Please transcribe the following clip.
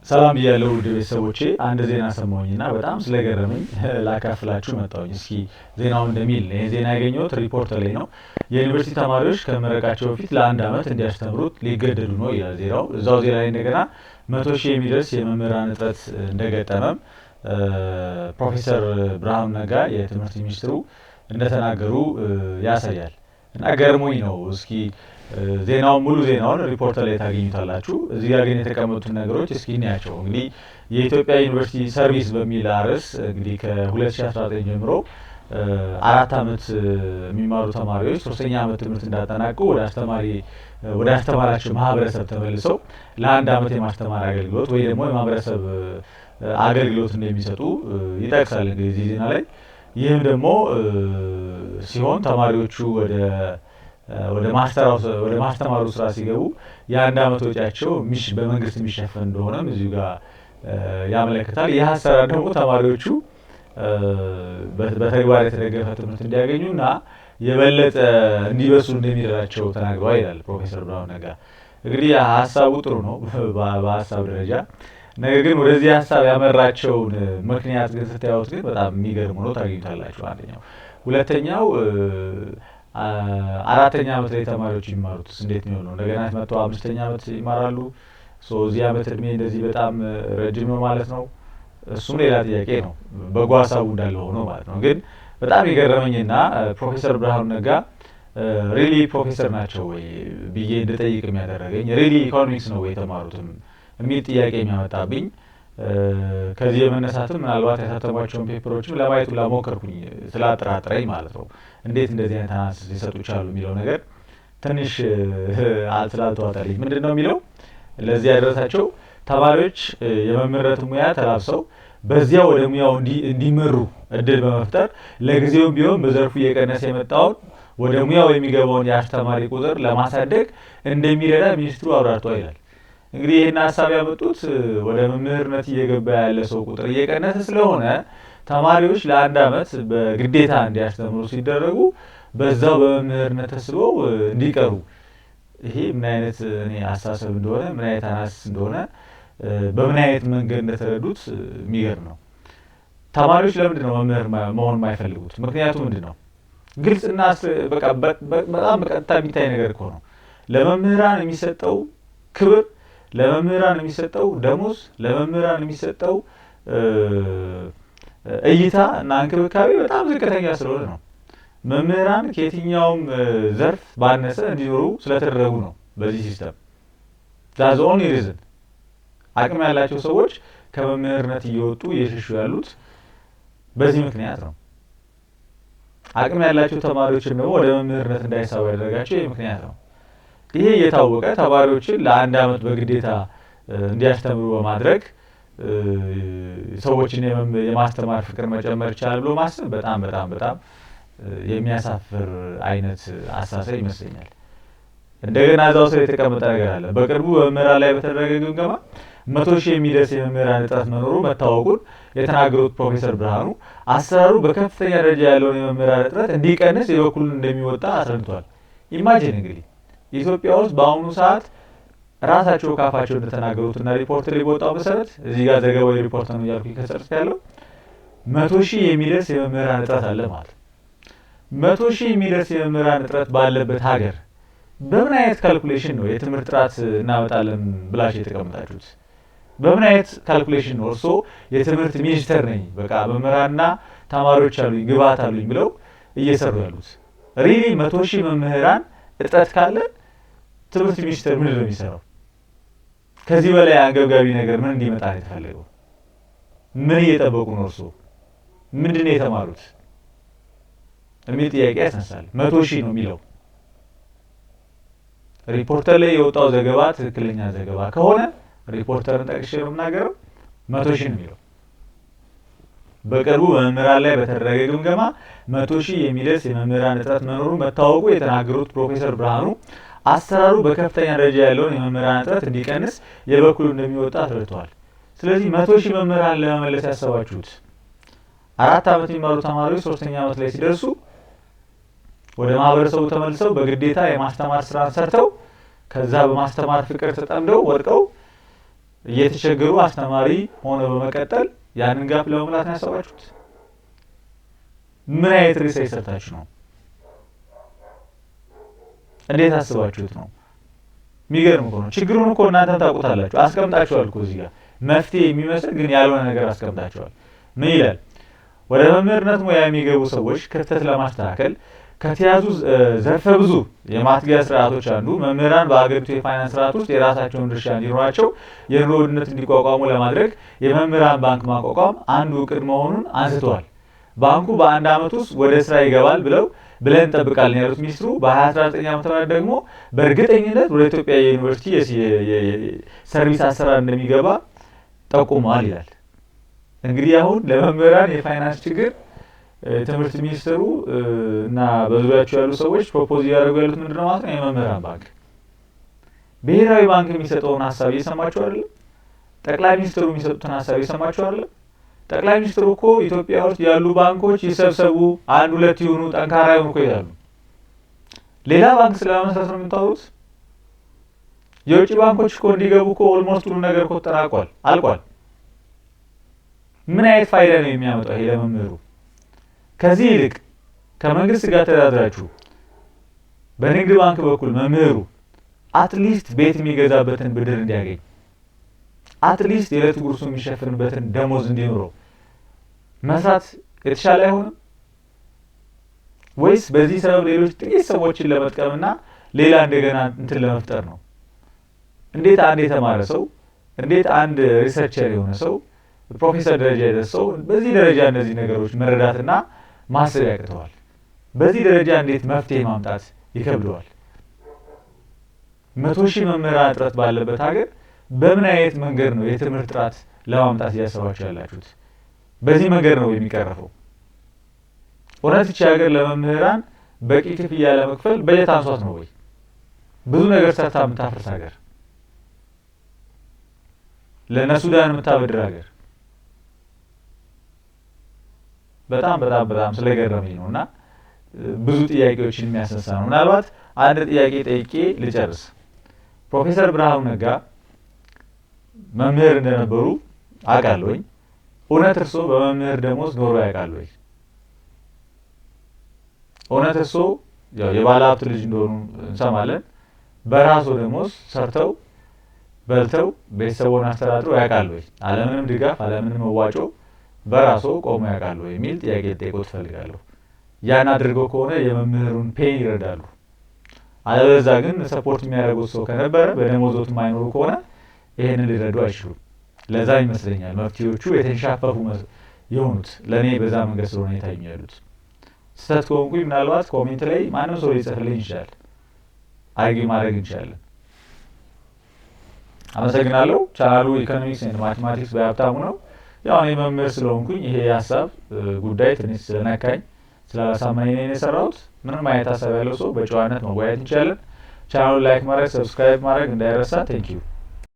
ሰላም ብያለሁ ውድ ቤተሰቦቼ። አንድ ዜና ሰማሁኝና በጣም ስለገረመኝ ላካፍላችሁ መጣሁኝ። እስኪ ዜናው እንደሚል ይህ ዜና ያገኘሁት ሪፖርተር ላይ ነው። የዩኒቨርሲቲ ተማሪዎች ከመረቃቸው በፊት ለአንድ ዓመት እንዲያስተምሩት ሊገደዱ ነው ይላል ዜናው። እዛው ዜና ላይ እንደገና 100,000 የሚደርስ የመምህራን እጥረት እንደገጠመም ፕሮፌሰር ብርሃኑ ነጋ የትምህርት ሚኒስትሩ እንደተናገሩ ያሳያል። እና ገርሞኝ ነው። እስኪ ዜናውን ሙሉ ዜናውን ሪፖርተር ላይ ታገኙታላችሁ። እዚህ ጋር ግን የተቀመጡትን ነገሮች እስኪ እንያቸው። እንግዲህ የኢትዮጵያ ዩኒቨርሲቲ service በሚል አርዕስት እንግዲህ ከ2019 ጀምሮ 4 ዓመት የሚማሩ ተማሪዎች ሶስተኛ ዓመት ትምህርት እንዳጠናቁ ወደ አስተማራቸው ማህበረሰብ ተመልሰው ለአንድ ዓመት የማስተማር አገልግሎት ወይ ደግሞ የማህበረሰብ አገልግሎት እንደሚሰጡ ይጠቅሳል እንግዲህ እዚህ ዜና ላይ። ይህም ደግሞ ሲሆን ተማሪዎቹ ወደ ማስተማሩ ስራ ሲገቡ የአንድ ዓመት ወጪያቸው በመንግስት የሚሸፈን እንደሆነም እዚሁ ጋር ያመለክታል። ይህ አሰራር ደግሞ ተማሪዎቹ በተግባር የተደገፈ ትምህርት እንዲያገኙና የበለጠ እንዲበሱ እንደሚረዳቸው ተናግረዋል ይላል ፕሮፌሰር ብርሃኑ ነጋ። እንግዲህ ሀሳቡ ጥሩ ነው በሀሳብ ደረጃ፣ ነገር ግን ወደዚህ ሀሳብ ያመራቸውን ምክንያት ግን ስታዩት ግን በጣም የሚገርም ሆኖ ታገኙታላችሁ። አንደኛው። ሁለተኛው አራተኛ ዓመት ላይ ተማሪዎች የሚማሩት እንዴት ነው? እንደገና መጥተው አምስተኛ ዓመት ይማራሉ። እዚህ ዓመት እድሜ እንደዚህ በጣም ረጅም ነው ማለት ነው። እሱም ሌላ ጥያቄ ነው፣ በጎ ሀሳቡ እንዳለ ሆኖ ማለት ነው። ግን በጣም የገረመኝና ፕሮፌሰር ብርሃኑ ነጋ really ፕሮፌሰር ናቸው ወይ ብዬ እንድጠይቅ የሚያደረገኝ፣ really economics ነው ወይ የተማሩትም የሚል ጥያቄ የሚያመጣብኝ፣ ከዚህ የመነሳትም ምናልባት ያሳተሟቸውን paper ኦችም ለማየት ሁላ ሞከርኩኝ ስላጠራጥረኝ ማለት ነው። እንዴት እንደዚህ አይነት analysis ሊሰጡ ቻሉ የሚለው ነገር ትንሽ ስላልተዋጠልኝ። ምንድን ነው የሚለው ለዚህ ያደረሳቸው? ተማሪዎች የመምህርነት ሙያ ተላብሰው በዚያ ወደ ሙያው እንዲመሩ እድል በመፍጠር ለጊዜውም ቢሆን በዘርፉ እየቀነሰ የመጣውን ወደ ሙያው የሚገባውን የአስተማሪ ቁጥር ለማሳደግ እንደሚረዳ ሚኒስትሩ አብራርቷል ይላል። እንግዲህ ይህን ሀሳብ ያመጡት ወደ መምህርነት እየገባ ያለ ሰው ቁጥር እየቀነሰ ስለሆነ ተማሪዎች ለአንድ ዓመት በግዴታ እንዲያስተምሩ ሲደረጉ በዛው በመምህርነት ተስበው እንዲቀሩ። ይሄ ምን አይነት እኔ አስተሳሰብ እንደሆነ፣ ምን አይነት analysis እንደሆነ፣ በምን አይነት መንገድ እንደተረዱት የሚገርም ነው። ተማሪዎች ለምንድን ነው መምህር መሆን የማይፈልጉት? ምክንያቱ ምንድን ነው? ግልጽና በቃ በጣም በቀጥታ የሚታይ ነገር እኮ ነው። ለመምህራን የሚሰጠው ክብር፣ ለመምህራን የሚሰጠው ደሞዝ፣ ለመምህራን የሚሰጠው እይታ እና እንክብካቤ በጣም ዝቅተኛ ስለሆነ ነው። መምህራን ከየትኛውም ዘርፍ ባነሰ እንዲኖሩ ስለተደረጉ ነው በዚህ system። That's only reason። አቅም ያላቸው ሰዎች ከመምህርነት እየወጡ እየሸሹ ያሉት በዚህ ምክንያት ነው። አቅም ያላቸው ተማሪዎችም ደግሞ ወደ መምህርነት እንዳይሳቡ ያደረጋቸው ይህ ምክንያት ነው። ይሄ እየታወቀ ተማሪዎችን ለአንድ ዓመት በግዴታ እንዲያስተምሩ በማድረግ ሰዎችን የማስተማር ፍቅር መጨመር ይቻላል ብሎ ማሰብ በጣም በጣም በጣም የሚያሳፍር አይነት አስተሳሰብ ይመስለኛል። እንደገና እዛው ስር የተቀመጠ ነገር አለ። በቅርቡ በመምህራን ላይ በተደረገ ግምገማ 100,000 የሚደርስ የመምህራን እጥረት መኖሩ መታወቁን የተናገሩት ፕሮፌሰር ብርሃኑ አሰራሩ በከፍተኛ ደረጃ ያለውን የመምህራን እጥረት እንዲቀንስ የበኩሉን እንደሚወጣ አስረድቷል። Imagine እንግዲህ ኢትዮጵያ ውስጥ በአሁኑ ሰዓት ራሳቸው ካፋቸው እንደተናገሩትና ሪፖርት ላይ በወጣው መሰረት፣ እዚህ ጋር ዘገባው ሪፖርት ነው እያልኩኝ ከሰርት ያለው፣ 100,000 የሚደርስ የመምህራን እጥረት አለ ማለት። 100,000 የሚደርስ የመምህራን እጥረት ባለበት ሀገር በምን አይነት calculation ነው የትምህርት ጥራት እናመጣለን ብላችሁ የተቀመጣችሁት? በምን አይነት calculation ነው እርስዎ የትምህርት ሚኒስተር ነኝ፣ በቃ መምህራንና ተማሪዎች አሉኝ፣ ግብዓት አሉኝ ብለው እየሰሩ ያሉት? Really 100,000 መምህራን እጥረት ካለ ትምህርት ሚኒስቴር ምንድን ነው የሚሰራው? ከዚህ በላይ አንገብጋቢ ነገር ምን እንዲመጣ ነው የተፈለገው? ምን እየጠበቁ ነው እርስዎ? ምንድን ነው የተማሩት የሚል ጥያቄ ያስነሳል። 100,000 ነው የሚለው ሪፖርተር ላይ የወጣው ዘገባ ትክክለኛ ዘገባ ከሆነ፣ ሪፖርተርን ጠቅሼ ነው የምናገረው፣ 100,000 ነው የሚለው። በቅርቡ በመምህራን ላይ በተደረገ ግምገማ 100,000 የሚደርስ የመምህራን እጥረት መኖሩን መታወቁ የተናገሩት ፕሮፌሰር ብርሃኑ አሰራሩ በከፍተኛ ደረጃ ያለውን የመምህራን እጥረት እንዲቀንስ የበኩሉ እንደሚወጣ አስረድተዋል። ስለዚህ 100,000 መምህራን ለመመለስ ያሰባችሁት 4 ዓመት የሚማሩ ተማሪዎች ሶስተኛ ዓመት ላይ ሲደርሱ ወደ ማህበረሰቡ ተመልሰው በግዴታ የማስተማር ስራን ሰርተው ከዛ በማስተማር ፍቅር ተጠምደው ወድቀው እየተቸገሩ አስተማሪ ሆነ በመቀጠል ያንን gap ለመሙላት ነው ያሰባችሁት? ምን አይነት research ሰርታችሁ ነው? እንዴት አስባችሁት ነው? የሚገርም እኮ ነው። ችግሩን እኮ እናንተም ታውቁታላችሁ። አስቀምጣችኋል እኮ እዚህ ጋር መፍትሄ የሚመስል ግን ያልሆነ ነገር አስቀምጣችኋል። ምን ይላል? ወደ መምህርነት ሙያ የሚገቡ ሰዎች ክፍተት ለማስተካከል ከተያዙ ዘርፈ ብዙ የማትጊያ ስርዓቶች አንዱ መምህራን በአገሪቱ የፋይናንስ ስርዓት ውስጥ የራሳቸውን ድርሻ እንዲኖራቸው የኑሮ ውድነት እንዲቋቋሙ ለማድረግ የመምህራን ባንክ ማቋቋም አንዱ እቅድ መሆኑን አንስተዋል። ባንኩ በአንድ ዓመት ውስጥ ወደ ስራ ይገባል ብለን እንጠብቃለን ያሉት ሚኒስትሩ በ2019 ዓ.ም ደግሞ በእርግጠኝነት ወደ ኢትዮጵያ የዩኒቨርሲቲ ሰርቪስ አሰራር እንደሚገባ ጠቁመዋል ይላል። እንግዲህ አሁን ለመምህራን የፋይናንስ ችግር ትምህርት ሚኒስትሩ እና በዙሪያቸው ያሉ ሰዎች propose እያደረጉ ያሉት ምንድነው ማለት ነው? የመምህራን ባንክ። ብሔራዊ ባንክ የሚሰጠውን ሀሳብ እየሰማችሁ አይደለም? ጠቅላይ ሚኒስትሩ የሚሰጡትን ሀሳብ እየሰማችሁ አይደለም? ጠቅላይ ሚኒስትሩ እኮ ኢትዮጵያ ውስጥ ያሉ ባንኮች ይሰብሰቡ፣ አንድ ሁለት ይሁኑ፣ ጠንካራ ይሁኑ እኮ ይላሉ። ሌላ ባንክ ስለመመስረት ነው የምታወሩት? የውጭ ባንኮች እኮ እንዲገቡ እኮ almost ሁሉ ነገር እኮ ተጠናቋል፣ አልቋል። ምን አይነት ፋይዳ ነው የሚያመጣው ይሄ ለመምህሩ? ከዚህ ይልቅ ከመንግስት ጋር ተደራድራችሁ በንግድ ባንክ በኩል መምህሩ at least ቤት የሚገዛበትን ብድር እንዲያገኝ፣ at least የዕለት ጉርሱ የሚሸፍንበትን ደሞዝ እንዲኖረው መስራት የተሻለ አይሆንም ወይስ በዚህ ሰበብ ሌሎች ጥቂት ሰዎችን ለመጥቀምና ሌላ እንደገና እንትን ለመፍጠር ነው? እንዴት አንድ የተማረ ሰው፣ እንዴት አንድ researcher የሆነ ሰው፣ ፕሮፌሰር ደረጃ የደረሰው በዚህ ደረጃ እነዚህ ነገሮች መረዳትና ማሰብ ያቅተዋል? በዚህ ደረጃ እንዴት መፍትሄ ማምጣት ይከብደዋል? 100,000 መምህራን እጥረት ባለበት ሀገር በምን አይነት መንገድ ነው የትምህርት ጥራት ለማምጣት እያሰባችሁ ያላችሁት? በዚህ መንገድ ነው የሚቀረፈው? እውነት ይህች ሀገር ለመምህራን በቂ ክፍያ ለመክፈል በጀት አንሷት ነው ወይ? ብዙ ነገር ሰርታ የምታፈርስ ሀገር፣ ለእነ ሱዳን የምታበድር ሀገር፣ በጣም በጣም በጣም ስለገረመኝ ነው እና ብዙ ጥያቄዎችን የሚያስነሳ ነው። ምናልባት አንድ ጥያቄ ጠይቄ ልጨርስ። ፕሮፌሰር ብርሃኑ ነጋ መምህር እንደነበሩ አውቃለሁኝ። እውነት እርስዎ በመምህር ደሞዝ ኖሮ ያውቃሉ ወይ? እውነት እርስዎ ያው የባለ ሀብት ልጅ እንደሆኑ እንሰማለን። በራስዎ ደሞዝ ሰርተው በልተው ቤተሰቦን አስተዳድረው ያውቃሉ ወይ? አለምንም ድጋፍ አለምንም መዋጮ በራስዎ ቆሞ ያውቃሉ ወይ የሚል ጥያቄ ልጠይቅዎት እፈልጋለሁ። ያን አድርገው ከሆነ የመምህሩን pain ይረዳሉ። አለበለዚያ ግን support የሚያደርጉት ሰው ከነበረ በደሞዞት የማይኖሩ ከሆነ ይሄንን ሊረዱ አይችሉም። ለዛ ይመስለኛል መፍትሄዎቹ የተንሻፈፉ የሆኑት፣ ለእኔ በዛ መንገድ ስለሆነ የታዩኝ ያሉት። ስህተት ከሆንኩኝ ምናልባት comment ላይ ማንም ሰው ሊጽፍልኝ ይችላል። Argue ማድረግ እንችላለን። አመሰግናለሁ። ቻናሉ Economics and Mathematics በሀብታሙ ነው። ያው እኔ መምህር ስለሆንኩኝ ይሄ የሀሳብ ጉዳይ ትንሽ ስለነካኝ ስላላሳመነኝ ነው የሰራሁት። ምንም አይነት ሀሳብ ያለው ሰው በጨዋነት መወያየት እንችላለን። ቻናሉን like ማድረግ፣ subscribe ማድረግ እንዳይረሳ። Thank you።